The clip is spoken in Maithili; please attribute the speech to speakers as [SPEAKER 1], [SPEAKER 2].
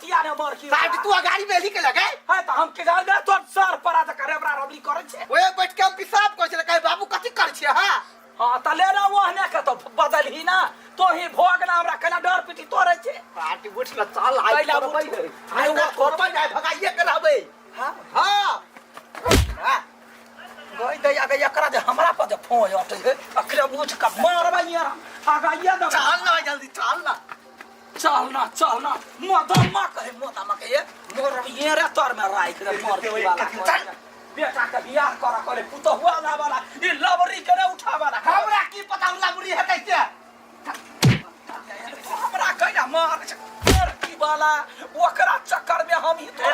[SPEAKER 1] अथिया ने मर की
[SPEAKER 2] साहब तू अगाड़ी में के लगे
[SPEAKER 1] है त हम के जान दे तोर सर पर आ त करे बरा रबली करे छे
[SPEAKER 2] ओए बैठ के हम पिसाब करै छले कहे बाबू कथी करै छियै हां
[SPEAKER 1] हां त ले ना ओहने के तो बदल ही ना तो ही भोग ना हमरा केना डर पिटी तोरे छे
[SPEAKER 2] पार्टी उठ न चल आइ
[SPEAKER 1] कैला
[SPEAKER 2] करबै
[SPEAKER 1] उठ?
[SPEAKER 2] नै। आइ ओ करबै नै भगाइए के रहबै
[SPEAKER 1] हां
[SPEAKER 2] हां हां
[SPEAKER 1] गई दैया गई एकरा जे हमरा पर जे फोन अटै है अखरे उठ के मारबै यार आगाइए दे
[SPEAKER 2] चल ना जल्दी चल ना
[SPEAKER 1] चल ना चल ना मोदम्मा कहे मोदम्मा कहे मोर ये रे तोर में राख रे मोर वाला
[SPEAKER 2] चल।
[SPEAKER 1] बेटा के बियाह कर करे पुतहुआ ला वाला ई लबरी के ने उठा वाला
[SPEAKER 2] हमरा की पता लबरी है कैसे
[SPEAKER 1] हमरा कहिना मार मार की वाला ओकरा चक्कर में हम ही तो